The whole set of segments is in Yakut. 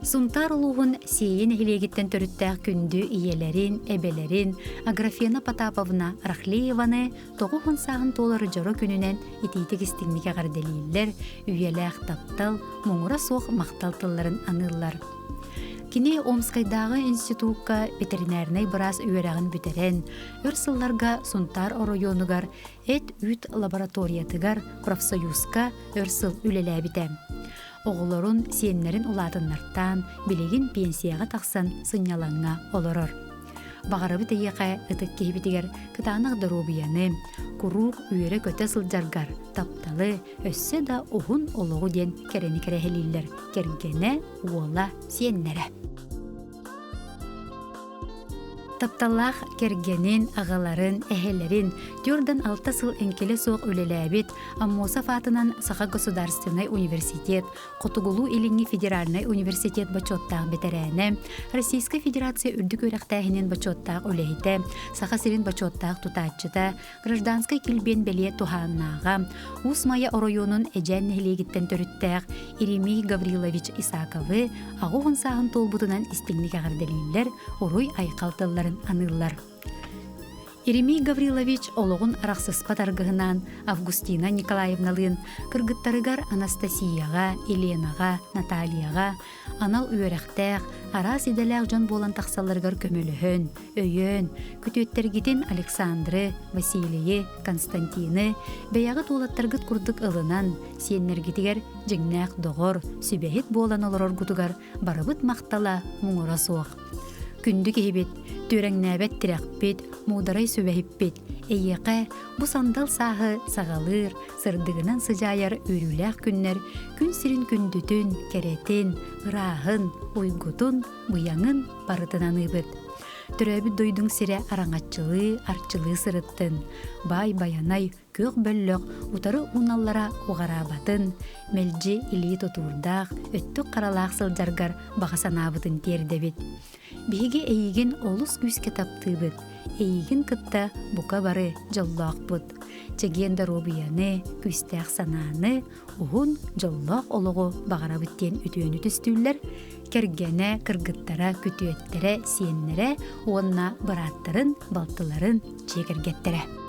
Сунтаар улууһун Сиэйэ нэһилиэгиттэн төрүттээх күндү ийэлэрин, эбэлэрин Аграфена Потаповна Рахлееваны 90 сааһын туолар дьоро күнүнэн итиитик истиҥник эҕэрдэлииллэр, үйэлээх таптал, муҥура суох махтал тылларын аныыллар. Кини Омскайдааҕы институкка ветеринарнай быраас үөрэҕин бүтэрэн, өр сылларга Сунтаар оройуонугар эт-үүт лабораториятыгар профсоюзка өр сыл үлэлээбитэ. Оҕолорун, сиэннэрин улаатыннартаан, билигин пенсияҕа тахсан сынньалаҥҥа олорор. Баҕарабыт эйиэхэ ытык киһибитигэр кытаанах доруобуйаны, куруук үөрэ-көтө сылдьаргар тапталы, өссө да уһун олоҕу диэн кэрэни кэрэһэлииллэр кэргэнэ, уола, сиэннэрэ. Тапталлаах кэргэнин, аҕаларын, эһэлэрин 46 сыл эҥкилэ суох үлэлээбит Аммосов аатынан Саха государственнай университет, Хотугулуу-Илиҥҥи федеральнай университет бочуоттаах бэтэрээнэ, Российскай Федерация үрдүк үөрэхтээһинин бочуоттаах үлэһитэ, Саха сирин бочуоттаах тутааччыта, Гражданскай килбиэн бэлиэ туһааннааҕа, Уус Майа оройуонун Эдьээн нэһилиэгиттэн төрүттээх Еремей Гаврилович Исаковы 80 сааһын туолбутунан истиҥник эҕэрдэлииллэр, уруй-айхал тылларын аныыллар. Еремей Гаврилович олоҕун арахсыспат аргыһынаан Августина Николаевналыын кыргыттарыгар Анастасияҕа, Еленаҕа, Натальяҕа анал үөрэхтээх, араас идэлээх дьон буолан тахсалларыгар көмөлөһөн, өйөөн, күтүөттэргитин Александры, Василийы, Константины бэйэҕит уолаттаргыт курдук ылынан, сиэннэргитигэр дьиҥнээх доҕор, сүбэһит буолан олороргутугар барыбыт махтала муҥура суох. Күндү киһибит, түөрэҥнээбэт тирэхпит, муударай сүбэһиппит, эйиэхэ бу сандал сааһы саҕалыыр, сырдыгынан сыдьаайар үөрүүлээх күннэр күн сирин күндүтүн, кэрэтин, ырааһын, уйгутун, быйаҥын барытын аныыбыт. Төрөөбүт дойдуҥ сирэ араҥаччылыы, арчылыы сырыттын. Баай Байанай, күөх бөллөх утары ууналлара уҕараабатын, мэлдьи илии тутуурдаах, өттүк харалаах сылдьаргар баҕа санаабытын тиэрдэбит. Биһиги эйигин олус күүскэ таптыыбыт, эйигин кытта бука бары дьоллоохпут. Чэгиэн доруобуйаны, күүстээх санааны, уһун, дьоллоох олоҕу баҕарабыт диэн үтүөнү түстүүллэр кэргэнэ, кыргыттара, күтүөттэрэ, сиэннэрэ уонна бырааттарын, балтыларын дьиэ кэргэттэрэ.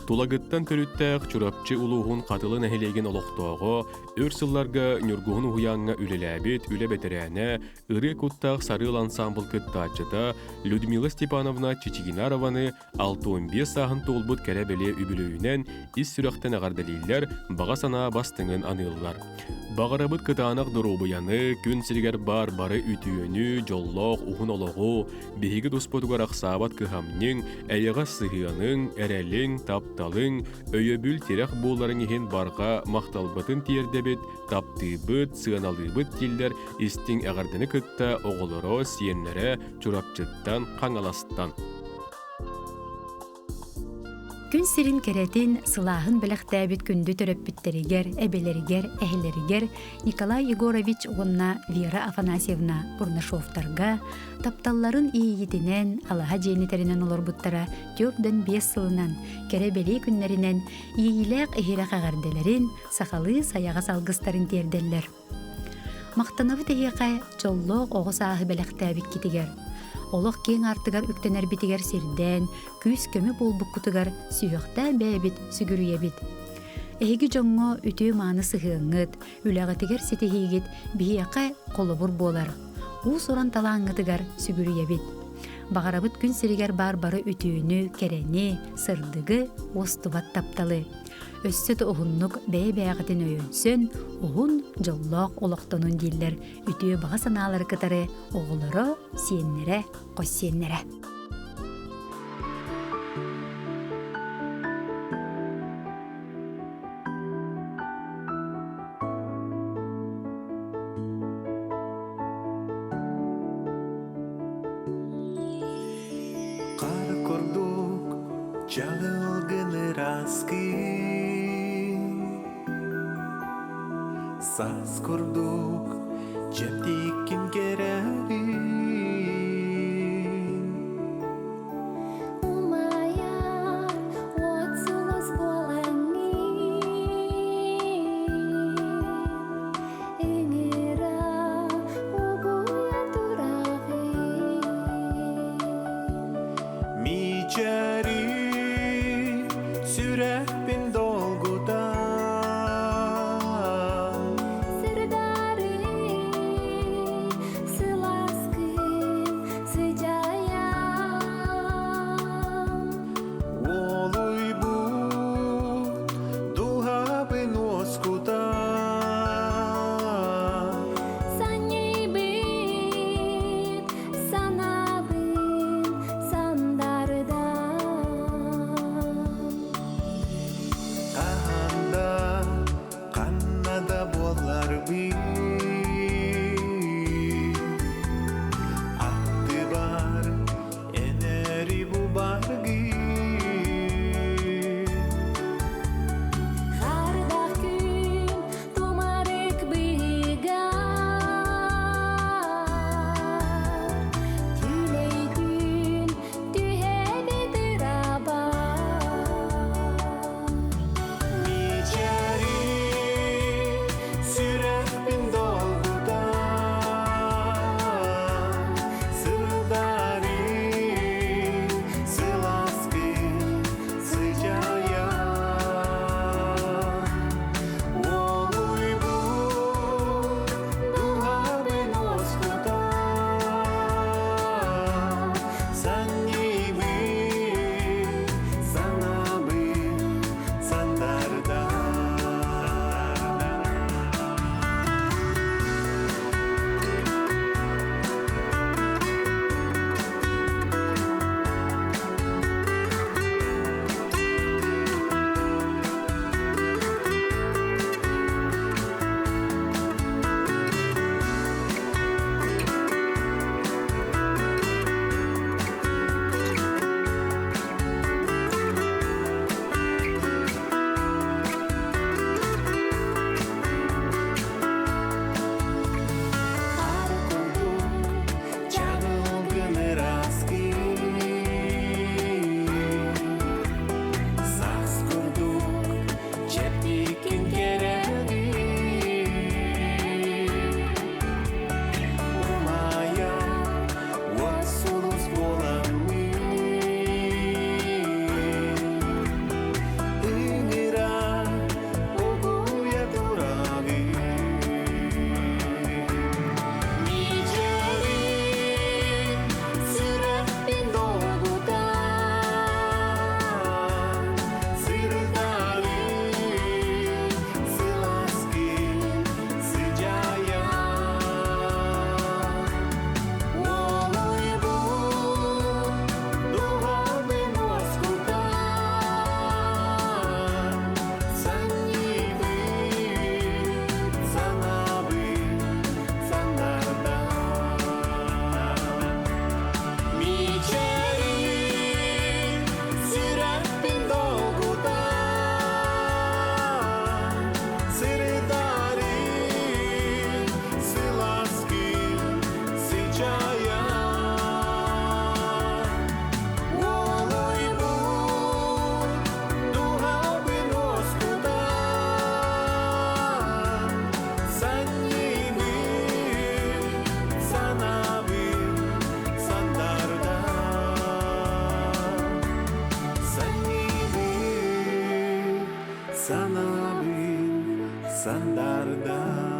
Тулагыттан төрүттээх Чурапчы улууһун Хатылы нэһилиэгин олохтооҕо, өр сылларга Ньургуһун уһуйааҥҥа үлэлээбит үлэ бэтэрээнэ, ырыа куттаах Сарыал ансаамбыл кыттааччыта Людмила Степановна Чичигинарованы 65 сааһын туолбут кэрэ-бэлиэ үбүлүөйүнэн ис сүрэхтэн эҕэрдэлииллэр, баҕа санаа бастыҥын аныыллар. Баҕарабыт кытаанах доруобуйаны, күн сиригэр баар бары үтүөнү, дьоллоох уһун олоҕу, биһиги туспутугар ахсаабат кыһамньыҥ, эйэҕэс сыһыаныҥ, эрэлиҥ, тапталыҥ, өйөбүл тирэх буоларыҥ иһин барҕа махталбытын тиэрдэбит, таптыыбыт, сыаналыыбыт дииллэр истиҥ эҕэрдэни кытта оҕолоро, сиэннэрэ Чурапчыттан, Хаҥаластан. Күн сирин кэрэтин, сылааһын бэлэхтээбит күндү төрөппүттэригэр, эбэлэригэр, эһэлэригэр Николай Егорович уонна Вера Афанасьевна Бурнашовтарга тапталларын иэйиитинэн алаһа дьиэни тэринэн олорбуттара 45 сылынан кэрэ-бэлиэ күннэринэн иэйиилээх иһирэх эҕэрдэлэрин, сахалыы сайаҕас алгыстарын тиэрдэллэр. Махтанабыт эһиэхэ дьоллоох оҕо сааһы бэлэхтээбиккитигэр, олох киэҥ аартыгар үктэнэрбитигэр сирдээн, күүс-көмө буолбуккутугар сүһүөхтээн бэйэбит сүгүрүйэбит. Эһиги дьоҥҥо үтүө-мааны сыһыаҥҥыт, үлэҕитигэр ситиһиигит биһиэхэ холобур буолар. Уус-уран талааҥҥытыгар сүгүрүйэбит. Баҕарабыт күн сиригэр баар бары үтүөнү, кэрэни, сырдыгы, уостубат тапталы. Өссө да уһуннук бэйэ-бэйэҕитин өйөнсөн, уһун, дьоллоох олохтонун дииллэр үтүө баҕа санаалары кытары оҕолоро, сиэннэрэ, хос сиэннэрэ. Хаар курдук Чаҕылгын ыраскын Саас курдук чэбдиккин кэрэрин Умайар уот сулус буолаҥҥын Ыҥыра угуйа тураҕын Мичэри сүрэхпин долгутан Сырдары сылаас. Санаабын сандарда.